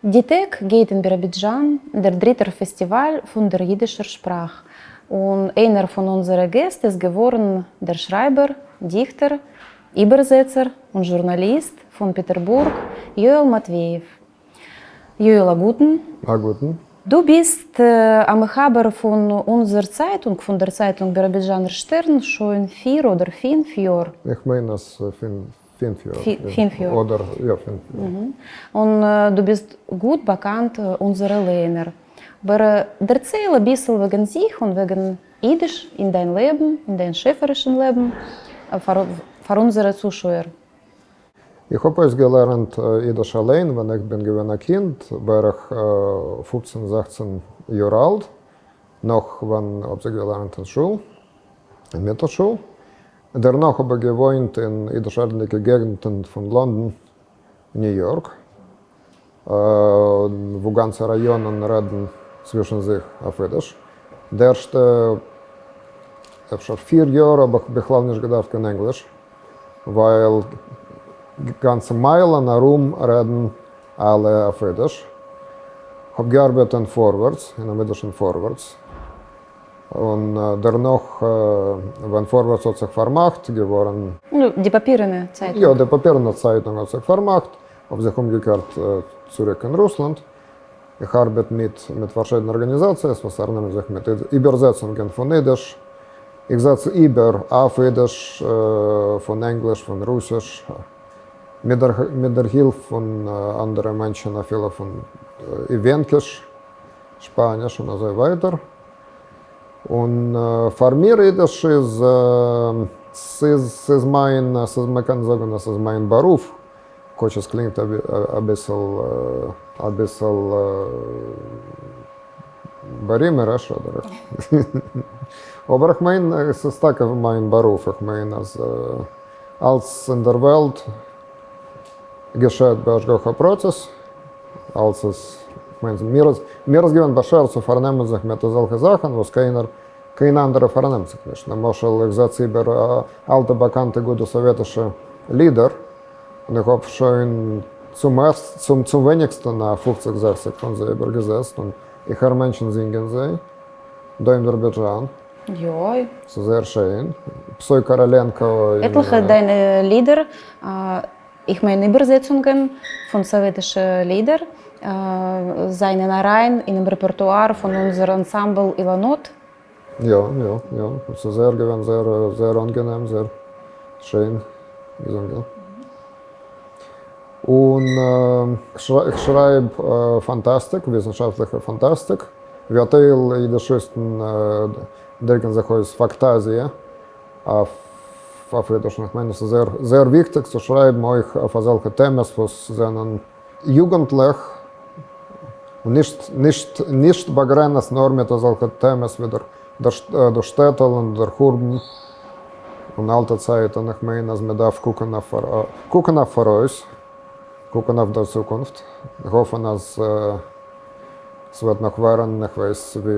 די טעג גייט אין ביראבידזשאן דער דריטער פֿעסטיוואַל פֿון דער ייִדישער שפּראַך, און איינער פֿון אונדזערע געסט איז געוואָרן דער שרײַבער, דיכטער, איבערזעצער און זשורנאַליסט פֿון פּעטערבורג יואל מאַטוועיעוו. יואל, אַ גוטן. אַ גוטן. דו ביסט אַ מחבר פֿון אונדזער צײַטונג, פֿון דער צײַטונג ביראָבידזשאַנער שטערן, שוין פֿיר אָדער פֿינף יאָר. איך מיין אַז פֿינף יאָר. פֿינף יאָר. אָדער יאָ, פֿינף יאָר. און דו ביסט גוט באַקאַנט אונדזערע לייענער. אָבער דערצייל אַ ביסל וועגן זיך און וועגן ייִדיש אין דײַן לעבן, אין דײַן שעפֿערישן לעבן, פֿאַר אונדזערע צושויער. איך האב אויסגעלערנט אידיש אליין ווען איך בין געווען א קינד, בערך פופצן זעכצן יאר אלט, נאך ווען האב זיך געלערנט אין שול, אין מיטלשול. דערנאך האב איך געוואוינט אין אידיש רעדנדיגע געגנטן פון לאנדאן, ניו יארק, וואו גאנצע ראיאנען רעדן צווישן זיך אויף אידיש. די ערשטע אפשר פיר יאר האב איך בכלל נישט געדארפט קיין ענגליש, ווייל גאנצע מיילן ארום רעדן אלע אויף אידיש. כ'האב געארבעט אין פארווערטס, אינעם אידישן פארווערטס, און דערנאך ווען פארווערטס האט זיך פארמאכט געווארן. נו, די פאפירענע צייטונג. יא, די פאפירענע צייטונג האט זיך פארמאכט, האב זיך אומגעקערט צוריק אין רוסלאנד. איך ארבעט מיט מיט פארשידענע ארגאניזאציעס וואס פארנעמען זיך מיט איבערזעצונגען פון אידיש. איך זעץ איבער אויף אידיש פון ענגליש, פון רוסיש, מיט דער מיט דער הילף פון אנדערע מענטשן אפילו פון איווענקיש, שפאניש און אזוי ווייטער. און פאר מיר אידיש איז ס'איז ס'איז מיין ס'איז מ'קען זאגן אז ס'איז מיין בארוף, כאטש עס קלינגט אביסל אביסל בארימעריש אדער אבער איך מיין עס איז טאקע מיין בארוף, איך מיין אז אלץ אין דער וועלט געשעט בהשגחה פרטית, אלץ איז, איך מיין מיר איז מיר איז געווען באשערט צו פארנעמען זיך מיט אזעלכע זאכן וואס קיינער קיין אנדערע פארנעמט זיך נישט, למשל איך זעץ איבער אלטע באקאנטע גוטע סאוועטישע לידער, און איך האב שוין צום מערסט צום צום ווייניגסטן א פופציג זעכציג פון זיי איבערגעזעצט און איך הער מענטשן זינגען זיי דא אין ביראבידזשאן. יוי. ס'איז זייער שיין. פסוי קאראלענקא אין. עטליכע דיינע לידער, איך מיין איבערזעצונגען פון סאוועטישע לידער, זענען אריין אינעם רעפערטואר פון אונזער אנסאמבל אילנות. יא יא יא, ס'איז זייער געווען זייער זייער אנגענעם, זייער שיין געזונגען. און איך שרייב פאנטאסטיק, וויסנשאפטליכע פאנטאסטיק, ווי א טייל אידישיסטן דריקן זיך אויס פאקטאזיע אויף אידיש, און איך מיין עס איז זייער זייער וויכטיג צו שרייבן אויך אויף אזעלכע טעמעס וואס זענען יוגנטליך און נישט נישט נישט באגרענעצט נאר מיט אזעלכע טעמעס ווי דער דער שטעטל און דער חורבן און אלטע צייטן, איך מיין אז מען דארף קוקן אויף קוקן אויף פאראויס, קוקן אויף דער צוקונפט, האפן אז ס'וועט נאך ווערן, איך ווייס ווי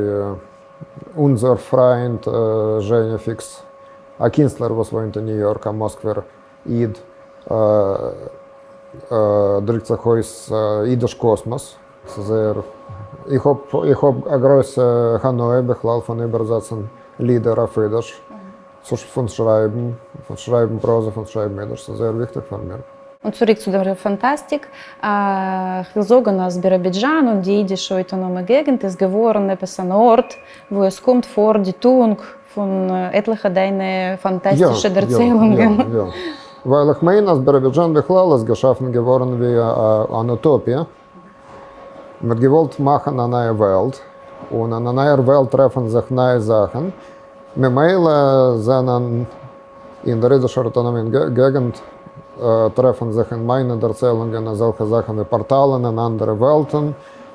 אונזער פריינט זשעני פיקס, א קינסטלער וואס וואוינט אין ניו יארק, א מאסקווער איד, דריקט זיך אויס אידיש קאסמאס. ס'איז זייער, איך האב איך האב א גרויסע הנאה בכלל פון איבערזעצן לידער אויף אידיש, פון שרייבן, פון שרייבן פראזע, פון שרייבן אידיש, ס'איז זייער וויכטיג פאר מיר. און צוריק צו דער פאנטאסטיק, כ'וויל זאגן אז ביראבידזשאן און די אידישע אויטאנאמע געגנט איז געווארן עפעס אן ארט וואו עס קומט פאר די טואונג פון עטליכע דיינע פאנטאסטישע דערציילונגען. יא, יא, יא. ווייל איך מיין אז ביראבידזשאן בכלל איז געשאפן געווארן ווי אן אוטאפיע. מען האט געוואלט מאכן א נייע וועלט, און אין א נייער וועלט טרעפן זיך נייע זאכן, ממילא זענען אין דער אידישער אויטאנאמיע געגנט טרעפן זיך אין מיינע דערציילונגען אזעלכע זאכן ווי פארטאלן אין אנדערע וועלטן,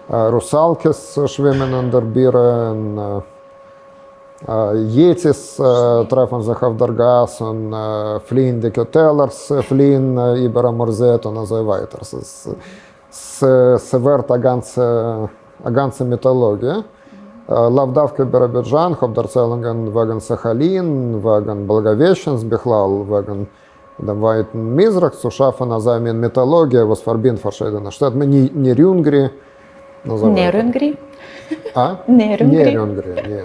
רוסאלקעס שווימען אין דער בירה, און יעטיס טרעפן זיך אויף דער גאס, און פליענדיגע טעלערס פליען איבער אמורזעט און אזוי ווייטער. ס'ווערט א גאנצע מיטאלאגיע. לאו דווקא ביראבידזשאן, כ'האב דערציילונגען וועגן סאכאלין, וועגן בלאגאוועשטשענסק בכלל, וועגן דעם ווייטן מזרח צו שאפן אזא מין מיטאלאגיע וואס פארבינדט פארשידענע שטעט, ניריונגרי און אזוי ווייטער. נערונגרי? א? נערונגרי? נערונגרי, נערונגרי.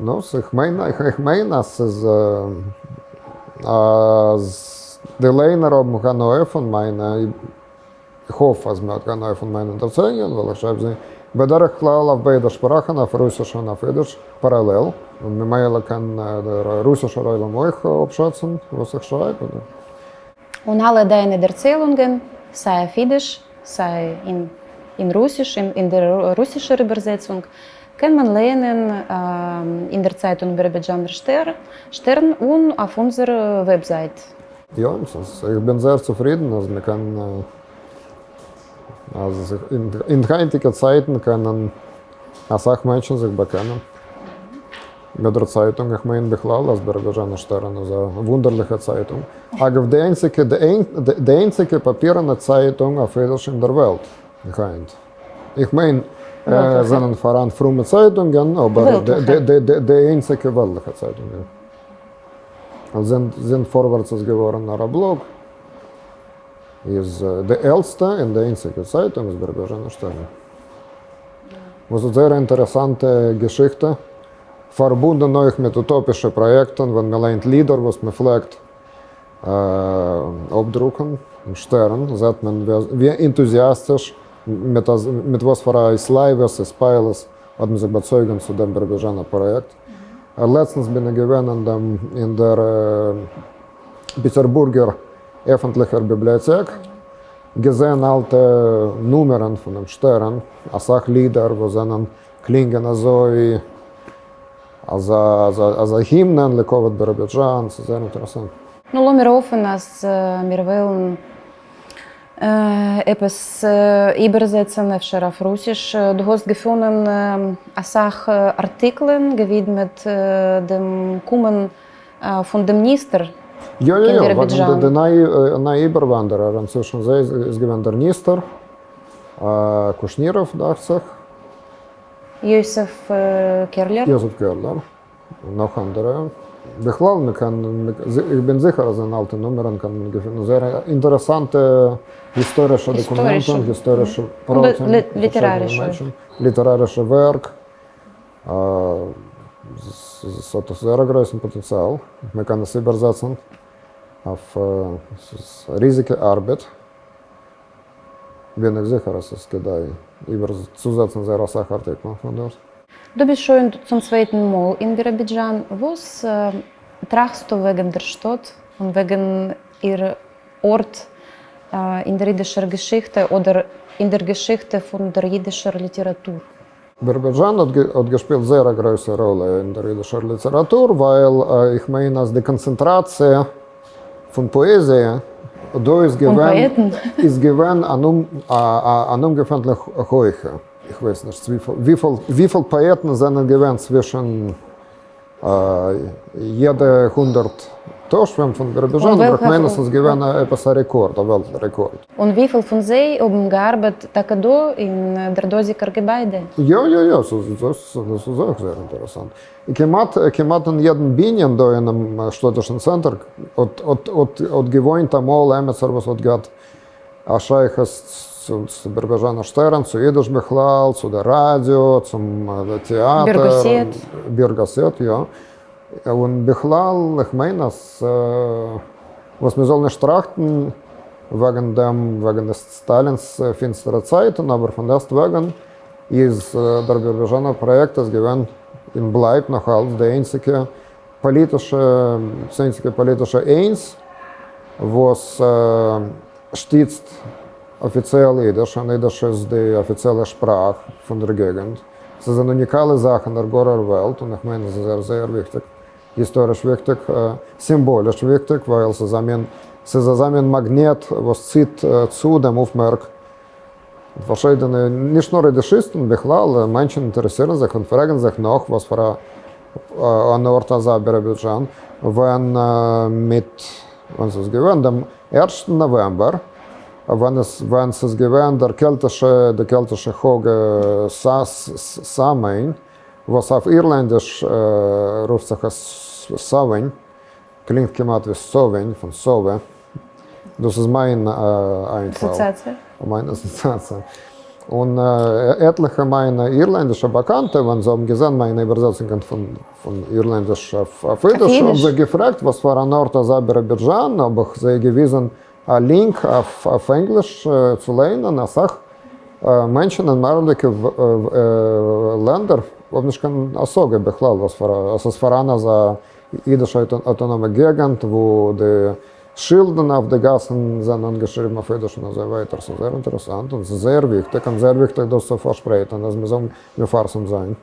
נו, איך מיין, איך מיין אז ס'איז אז די ליינער האבן הנאה פון מיינע, איך האף אז מ'האט הנאה פון מיינע דערציילונגען, ווייל איך שרייב זיי בדרך כלל אויף ביידע שפראכן, אויף רוסיש און אויף אידיש, פאראלעל, און ממילא קען דער רוסישער עולם אויך אפשאצן וואס איך שרייב. און אלע דיינע דערציילונגען, סיי אויף אידיש, סיי אין רוסיש, אין דער רוסישער איבערזעצונג, קען מען לייענען אין דער צייטונג ביראבידזשאנער שטערן און אויף אונזער וועבזייט. יא, איך בין זייער צופרידן אז מען קען, אז אין היינטיגע צייטן קענען אסאך מענטשן זיך באקענען מיט דער צייטונג. איך מיין בכלל אז ביראבידזשאנער שטערן איז א וואונדערליכע צייטונג. אגב, די איינציגע, די איינציגע פאפירענע צייטונג אויף אידיש אין דער וועלט היינט. איך מיין, עס זענען פאראן פרומע צייטונגען, אבער די איינציגע וועלטליכע צייטונג. זינט פארווערטס איז געווארן נאר א בלאג, איז די עלטסטע און די איינציגע צייטונג איז ביראבידזשאנער שטערן. וואס האט זייער אינטערעסאנטע געשיכטע, פארבונדן אויך מיט אוטאפישע פראיעקטן, ווען מען ליינט לידער וואס מען פלעגט אפדרוקן אין שטערן, זעט מען ווי ענטוזיאסטיש, מיט וואס פאר א התלהבות, התפעלות האט מען זיך באצויגן צו דעם ביראבידזשאנער פראיעקט. לעצטנס בין איך געווען אין דעם אין דער פעטערבורגער עפנטליכער ביבליאטעק, געזען אלטע נומערן פונעם שטערן, אסאך לידער וואס זענען קלינגען אזוי אזא הימנען לכבוד ביראבידזשאן, ס'איז זייער אינטערעסאנט. נו לאמיר האפן אז מיר וועלן עפעס איבערזעצן אפשר אויף רוסיש. דו האסט געפונען אסאך ארטיקלען געווידמעט דעם קומען פון דעם ניסתר יא יא יא, וועגן די נייע איבערוואנדערער, און צווישן זיי איז געווען דער ניסתר, קושנירов דאכט זיך. יוסף קערלער. יוסף קערלער. און נאך אנדערע. בכלל מען קען, איך בין זיכער אז אין אלטע נומערן קען מען געפינען זייער אינטערעסאנטע היסטארישע דאקומענטן, היסטארישע פרטים, ליטערארישע. ליטערארישע ווערק. עס האט זייער א גרויסן פאטענציאל, מען קען עס איבערזעצן אויף ריזיגע ארבעט. בין איך זיכער אז ס'איז כדאי איבערצוזעצן זייער אסאך ארטיקלען פון דארט. דו ביסט שוין צום צווייטן מאל אין ביראבידזשאן, וואס טראכסטו וועגן דער שטאט און וועגן איר ארט אין דער אידישער געשיכטע אדער אין דער געשיכטע פון דער אידישער ליטעראטור? ביראבידזשאן האט געשפילט זייער א גרויסע ראלע אין דער אידישער ליטעראטור, ווייל איך מיין אז די קאנצענטראציע פון פאעזיע דא איז געווען איז געווען אן אומגעווענליך הויכע. איך ווייס נישט וויפיל פאעטן זענען געווען צווישן יעדע 100 תושבים פון ביראבידזשאן, אבער איך מיין אז ס'איז געווען עפעס א רעקארד, א וועלט רעקארד. און וויפיל פון זיי האבן געארבעט טאקע דא אין דער דאזיגער געביידע? יא יא יא, דאס איז אויך זייער אינטערעסאנט. כמעט כמעט אין יעדן בנין דא אינעם שטאטישן צענטער האט געוואוינט אמאל עמיצער וואס האט געהאט א שייכות צו ביראבידזשאנער שטערן, צו אידיש בכלל, צו די ראדיא, צום טעאטער. בירגאסעט. בירגאסעט, יא. און בכלל, איך מיין אז וואס מען זאל נישט טראכטן וועגן דעם, וועגן די סטאלינ'ס פינסטערע צייטן, אבער פון דעסטוועגן איז דער ביראבידזשאנער פראיעקט איז געווען און בלייבט נאך אלץ די איינציגע פאליטישע, דאס איינציגע פאליטישע איינס וואס שטיצט אפיציעל אידיש, און אידיש איז די אפיציעלע שפראך פון דער געגנט. ס'איז אן אוניקאלע זאך אין דער גארער וועלט, און איך מיין עס איז זייער זייער וויכטיג, היסטאריש וויכטיג, סימבאליש וויכטיג, ווייל ס'איז א מין, ס'איז אזא מין מאגנעט וואס ציט צו דעם אויפמערק פארשידענע, נישט נאר אידישיסטן, בכלל מענטשן אינטערעסירן זיך און פרעגן זיך נאך וואס פאר אן ארט אזא ביראבידזשאן, ווען מיט, ווען ס'איז געווען דעם ערשטן נאוועמבער, ווען עס, ווען ס'איז געווען דער קעלטישע, די קעלטישע חגא סאמיין, וואס אויף אירלענדיש רופט זיך עס Samhain. קלינגט כמעט ווי סאווען, פון סאווע. דאס איז מיין איינפאל. אסאציאציע. מיין אסאציאציע. און עטליכע מיינע אירלענדישע באקאנטע, ווען זיי האבן געזען מיינע איבערזעצונגען פון אירלענדיש אויף אידיש, האבן זיך געפרעגט וואס פאר אן ארט אזא ביראבידזשאן, האב איך זיי געוויזן א link אויף ענגליש צו ליינען. אסאך מענטשן אין מערב'דיגע לענדער האבן נישט קיין השגה בכלל וואס פאר א, עס איז פאראן אזא אידישע אויטאנאמע געגנט וואו די שילדן אויף די גאסן זענען אנגעשריבן אויף אידיש און אזוי ווייטער. ס'איז זייער אינטערעסאנט און ס'איז זייער וויכטיג און זייער וויכטיג דאס צו פארשפרייטן אז מ'זאל מפרסם זיין.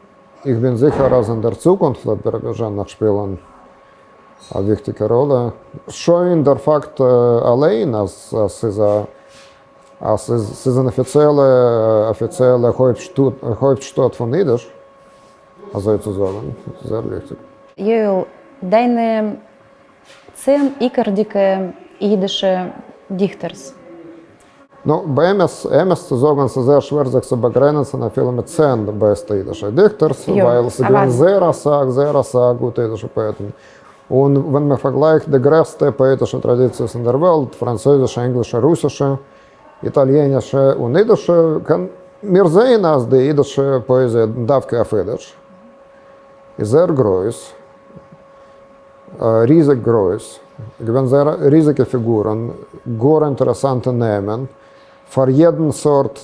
איך בין זיכער אז אין דער צוקונפט וועט ביראבידזשאן נאך שפילן א וויכטיגע ראלע. שוין דער פאקט אליין אז ס'איז א אז ס'איז אן אפיציעלע אפיציעלע הויפטשטאט פון אידיש, אזוי צו זאגן, איז זייער וויכטיג. יואל, דיינע 10 עיקר'דיגע אידישע דיכטערס. נו, באמת, אמת צו זאגן, ס'איז זייער שווער זיך צו באגרעניצן אפילו מיט 10 בעסטע אידישע דיכטערס, ווייל ס'איז געווען זייער אסאך, זייער אסאך גוטע אידישע פאעטן. און ווען מען פארגלייכט די גרעסטע פאעטישע טראדיציעס אין דער וועלט, פראנצויזישע, ענגלישע, רוסישע, איטאליענישע און אידישע, קען מיר זען אז די אידישע פאעזיע, דווקא אויף אידיש, איז זייער גרויס. ריזיג גרויס, געווען זייער ריזיגע פיגורן, גאר אינטערעסאנטע נעמען, פאר יעדן סארט,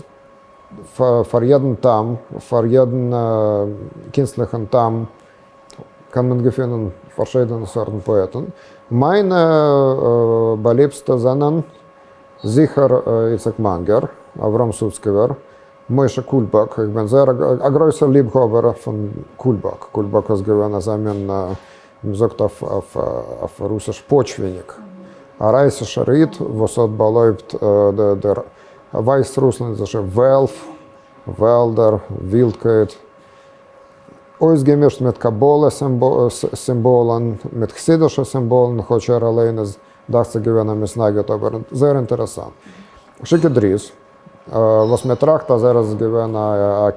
פאר יעדן טעם, פאר יעדן קינסטליכן טעם קען מען געפינען פארשידענע סארטן פאעטן. מיינע באליבסטע זענען זיכער איציק מאנגער, אברהם סוצקעווער, משה קולבאק, איך בין זייער א גרויסער ליבהאבער פון קולבאק, קולבאק איז געווען אזא מין, ווי מען זאגט אויף רוסיש почвенник, א רייסישער איד וואס האט באלויבט דער ווייסרוסלענדישע וועלף, וועלדער, ווילדקייט, אויסגעמישט מיט קבלה סימבאלן, מיט חסידישע סימבאלן, כאטש ער אליין איז דאכט זיך געווען א מתנגד, אבער זייער אינטערעסאנט. שיקי דריז. וואס מען טראכט אז ער איז געווען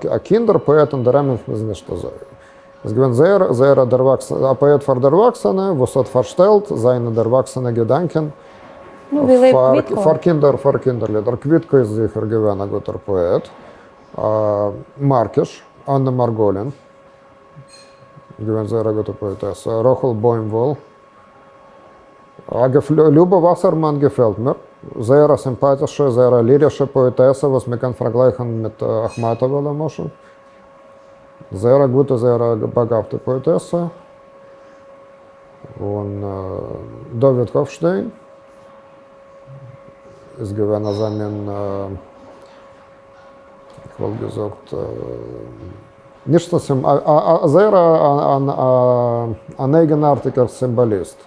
א קינדער פאעט אין דער אמת איז נישט אזוי. איז געווען זייער זייער א דערוואקסענע א פאעט פאר דערוואקסענע וואס האט פארשטעלט זיינע דערוואקסענע געדאנקען פאר קינדער פאר קינדער לידער. קוויטקא איז זיכער געווען א גוטער פאעט. מארקיש, אננא מארגאלין, געווען זייער א גוטע פאעטעסע. רחל בוימוואל. אגב, ליובא וואסערמאן געפעלט מיר. זייער א סימפאטישע, זייער א לירישע פאעטעסע וואס מען קען פארגלייכן מיט אכמאטאווע למשל. זייער א גוטע, זייער א באגאבטע פאעטעסע. און דוד האפשטיין איז געווען אזא מין, איך וואלט געזאגט, נישט א זייער אן אייגנארטיגער סימבאליסט.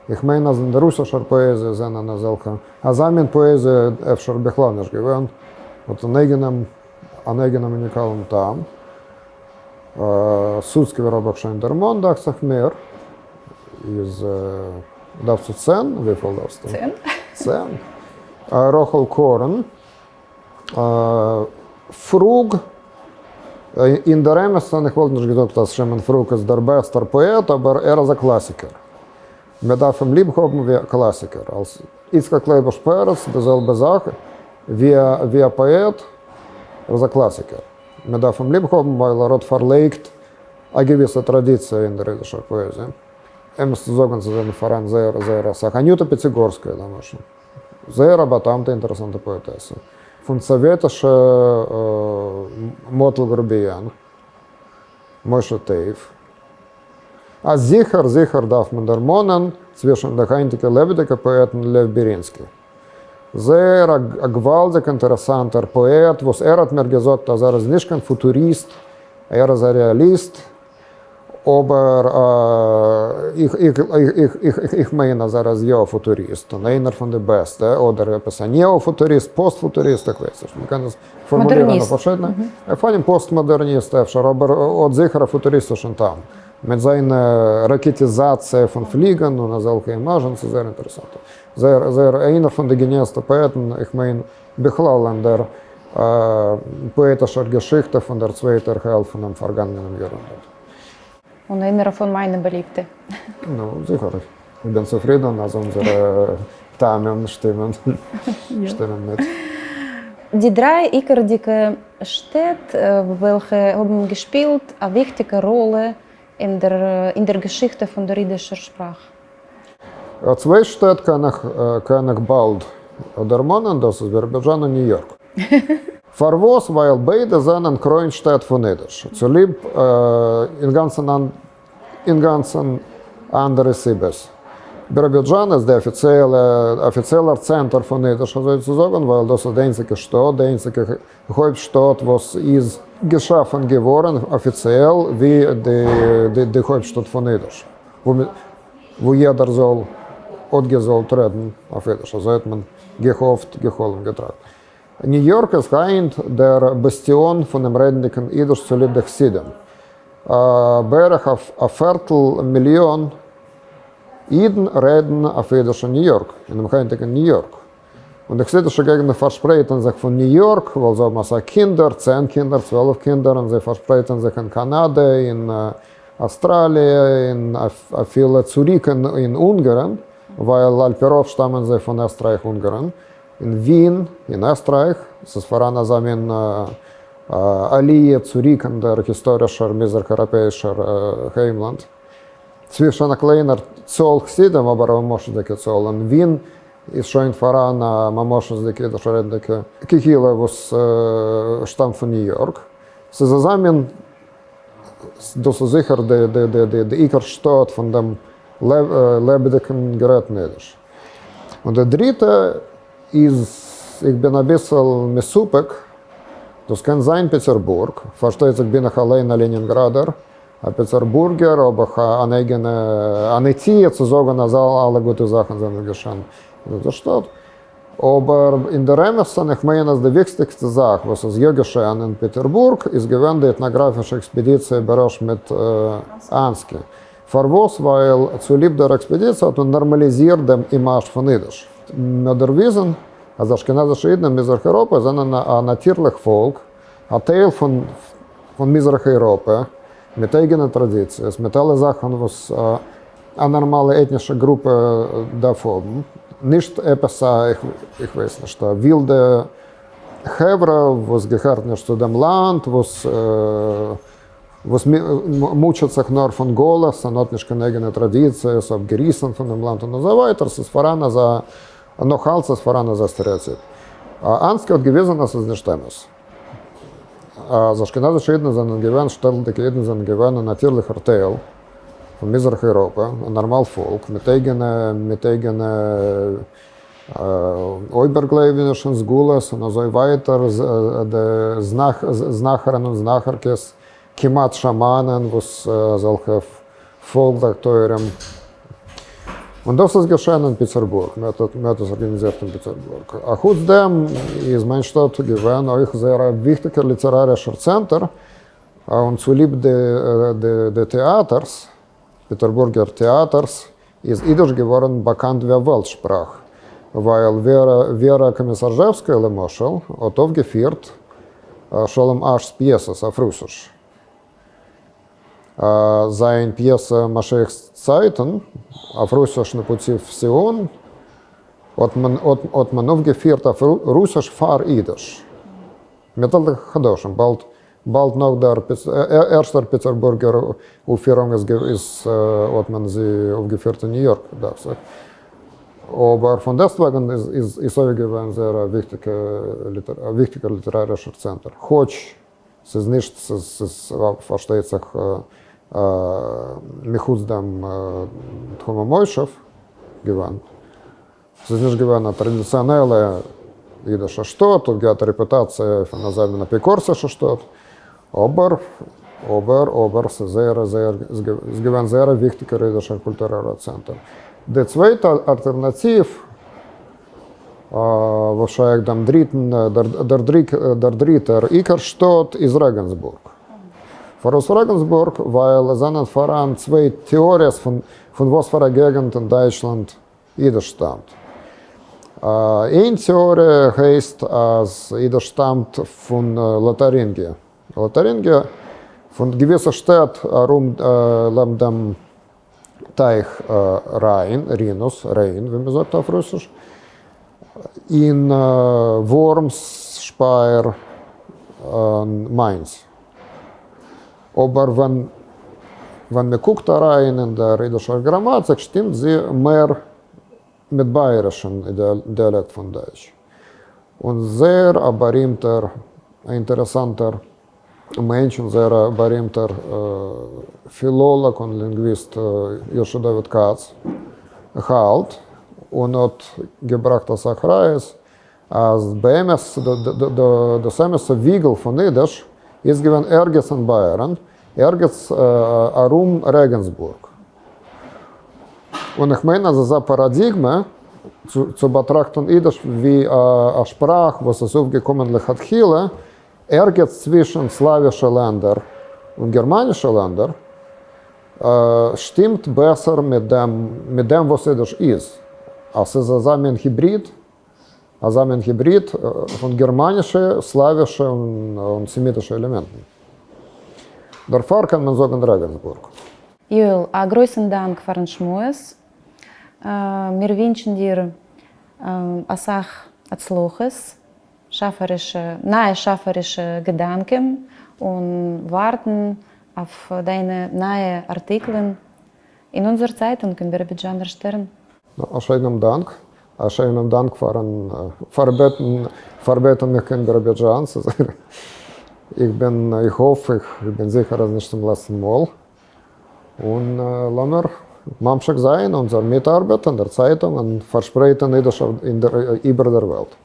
איך מיין אז אין דער רוסישער פאעזיע זענען אזעלכע, אזא מין פאעזיע אפשר בכלל נישט געווען, האט אן אייגענעם, אן אייגענעם אוניקאלן טעם. סוצקעווער האב איך שוין דערמאנט, דאכט זיך מיר, איז דארפסטו 10? וויפיל דארפסטו? 10. 10. רחל קארן. פרוג, אין דער אמת'ן, איך וואלט נישט געזאגט אז שמעון פרוג איז דער בעסטער פאעט, אבער ער איז א קלאסיקער. מען דארף אים ליב האבן ווי א קלאסיקער. אלס יצחק לייבוש פרץ, די זעלבע זאך, ווי א פאעט, ער איז א קלאסיקער. מען דארף אים ליב האבן ווייל ער האט פארלייגט א געוויסע טראדיציע אין דער אידישער פאעזיע. אמת צו זאגן, ס'זענען פאראן זייער זייער אסאך. אניוטא פיאטיגארסקאיא למשל. זייער א באטאמטע אינטערעסאנטע פאעטעסע. פון סאוועטישע מאטל גרוביאן, משה טייף. א זיכער זיכער דארף מען דערמאנען צווישן די היינטיגע לעבעדיגע פאעטן לעוו בערינסקי. זייער א געוואלדיג אינטערעסאנטער פאעט וואס ער האט מיר געזאגט אז ער איז נישט קיין פוטוריסט, ער איז א רעאליסט. אבער איך מיין אז ער איז יא א פוטוריסט, און איינער פון די בעסטע, אדער עפעס א נעא-פוטוריסט, פאסט-פוטוריסט, איך ווייס נישט, מ'קען עס פארמולירן אויף פארשידענע, פאר פאסט-מאדערניסט אפשר, אבער האט זיכער א פוטוריסטישן טעם, מיט זיין ראקעטיזאציע פון פליגן און אזעלכע אימאזשן, ס'איז זייער אינטערעסאנט. זייער זייער איינער פון די געניאלסטע פאעטן, איך מיין בכלל אין דער פאעטישער געשיכטע פון דער צווייטער העלפט פונעם פארגאנגענעם יארהונדערט. און איינער פון מיינע באליבטע. נו, זיכער. איך בין צופרידן אז אונזערע טעמים שטימען מיט. די דריי עיקרדיקע שטעט וועלכע האבן געשפילט א וויכטיקע ראלע אין דער געשיכטע פון דער אידישער שפראך. צוויי שטעט קען איך באלד דערמאנען, דאס איז ביראבידזשאן און ניו יארק. פארוואס? ווייל ביידע זענען קרוין שטעט פון אידיש, צוליב אינגאנצן אנדערע סיבות. ביראבידזשאן איז די אפיציעלער צענטער פון אידיש אזוי צו זאגן, ווייל דאס איז די איינציגע שטאט, די איינציגע הויפט שטאט וואס איז געשאפן געווארן אפיציעל ווי די הויפט שטאט פון אידיש, וואו יעדער זאל האט געזאלט רעדן אויף אידיש, אזוי האט מען געהאפט, געחלומט, געטראכט. ניו יארק איז היינט דער באסטיאן פונעם רעדנדיגן אידיש צוליב די חסידים. בערך א פערטל מיליאן אידן רעדן אויף אידיש אין ניו יארק, אינעם היינטיגן ניו יארק. און די חסידישע געגנטן פארשפרייטן זיך פון ניו יארק, ווייל זיי האבן אסאך קינדער, 10 קינדער, 12 קינדער, און זיי פארשפרייטן זיך אין קאנאדע, אין אוסטראליע, און אפילו צוריק אין אונגארן, ווייל על פי רוב שטאמען זיי פון עסטרייך-אונגארן. אין ווין, אין עסטרייך, ס'איז פאראן אזא מין עליה צוריק אין דער היסטארישער מזרח-אייראפעאישער היימלאנד, צווישן א קליינער צאל חסידים, אבער א ממשות'דיגע צאל. אין ווין איז שוין פאראן א ממשות'דיגע אידיש-רעדנדיגע קהילה וואס שטאמט פון ניו יארק. ס'איז אזא מין, דאס איז זיכער די עיקר שטאט פון דעם לעבעדיגן גערעדטן אידיש. און די דריטע איז, איך בין אביסל מסופק, דאס קען זיין פעטערבורג, פארשטייט זיך בין איך אליין א לענינגראדער, א פעטערבורגער, האב איך אן אייגענע א נטיה צו זאגן אז אלע גוטע זאכן זענען געשען אין אונזער שטאט, אבער אין דער אמת'ן איך מיין אז די וויכטיגסטע זאך וואס איז יא געשען אין פעטערבורג איז געווען די עטנאגראפישע עקספעדיציע בראש מיט אנסקי. פארוואס? ווייל צוליב דער עקספעדיציע האט מען נארמאליזירט דעם אימאזש פון אידיש. מען האט דערוויזן אז אשכנזישע אידן אין מזרח אייראפע זענען א נאטירליך פאלק, א טייל פון מזרח אייראפע, מיט אייגענע טראדיציעס, מיט אלע זאכן וואס א נארמאלע עטנישע גרופע דארף האבן, נישט עפעס א, איך ווייס נישט, א ווילדע חברה וואס געהערט נישט צו דעם לאנד, וואס וואס מוטשעט זיך נאר פון גלות און האט נישט קיין אייגענע טראדיציעס, אפגעריסן פון דעם לאנד און אזוי ווייטער, ס'איז פאראן אזא, נאך אלץ איז פאראן אזא סטערעאטיפ. אנסקי האט געוויזן אז ס'איז נישט אמת. אז אשכנזישע אידן זענען געווען, שטעטלדיגע אידן זענען געווען א נאטירליכער טייל פון מזרח אייראפע, א נארמאל פאלק מיט אייגענע מיט אייגענע איבערגלייבענישן, סגולות און אזוי ווייטער, די זנאכערן און זנאכערקעס, כמעט שאמאנען, וואס אזעלכע פאלק דאקטוירים. און דאס איז געשען אין פיטערבורג, מען האט עס ארגאניזירט אין פיטערבורג. אחוץ דעם איז מיין שטאט געווען אויך זייער א וויכטיגער ליטערארישער צענטער, און צוליב די טעאטערס, פעטערבורגער טעאטערס איז אידיש געווארן באקאנט ווי א וועלט שפראך, ווייל ווערא קאמיסארזשעווסקая למשל האט אויפגעפירט שלום אש'ס פיעסעס אויף רוסיש. זיין פיעסע משיח'ס צייטן, אויף רוסיש На пути в Сион, האט מען אויפגעפירט אויף רוסיש פאר אידיש. מיט עטליכע חדשים באלד באלד נאך דער ערשטער פיטערבורגער אויפפירונג איז האט מען זי אויפגעפירט אין ניו יארק דאכט זיך. אבער פון דעסטוועגן איז איז אויך געווען זייער א וויכטיגער ליטערארישער צענטער, כאטש ס'איז נישט ס'איז פארשטייט זיך מחוץ דעם תחום המושב געווען. ס'איז נישט געווען א טראדיציאנעלע אידישע שטאט, האט געהאט א רעפוטאציע פון אזא מין אפיקורסישע שטאט, אבער אבער אבער ס'איז זייער זייער איז געווען זייער א וויכטיגער אידישער קולטורעלער צענטער. די צווייטע אלטערנאטיוו וואס שייך דעם דריטן דער דריטער עיקר שטאט איז רעגענסבורג. פארוואס רעגענסבורג? ווייל עס זענען פאראן צוויי טעאריעס פון וואס פאר א געגנט אין דייטשלאנד אידיש שטאמט. איין טעאריע הייסט אז אידיש שטאמט פון לאטארינגיע. לאטארינגיע, פון געוויסע שטעט ארום לעבן דעם טײַך Rhein, Rhinus, Rhein, ווי מע זאָגט אויף רוסיש, אין וואָרמס, שפּײַער, מיינץ. אָבער ווען ווען מע קוקט אַרײַן אין דער ייִדישער גראַמאַטיק, שטימט זי מער מיט בייערישן דיאלעקט פון דייטש. און זייער א בארימטער, א אינטערעסאנטער מענטש און זייער א בארימטער פילאלאג און לינגוויסט יושע דוד כץ האלט און האט געבראכט אסאך ראיות אז באמת דאס אמת'ע וויגל פון אידיש איז געווען ערגעץ אין בייערן, ערגעץ ארום רעגענסבורג. און איך מיין אז אזא פאראדיגמע צו באטראכטן אידיש ווי א שפראך וואס איז אויפגעקומען לכתחילה ערגעץ צווישן סלאווישע לענדער און גערמאנישע לענדער, שטימט בעסער מיט דעם וואס אידיש איז, אז ס'איז אזא מין היבריד, אזא מין היבריד פון גערמאנישע, סלאווישע און סעמיטישע עלעמענטן. דערפאר קען מען זאגן רעגענסבורג. יואל, א גרויסן דאנק פארן שמועס. מיר ווינטשן דיר אסאך הצלחות, שאפערישע, נייע שאפערישע געדאנקען, און ווארטן אויף דיינע נייע ארטיקלען אין אונזער צייטונג אין ביראבידזשאנער שטערן. א שיינעם דאנק. א שיינעם דאנק פארן פארבעטן פארבעטן מיך קיין ביראבידזשאן. איך בין, איך האף, איך בין זיכער אז נישט צום לעצטן מאל. און לאמיר ממשיך זיין אונזער מיטארבעט אין דער צייטונג און פארשפרייטן אידיש איבער דער וועלט.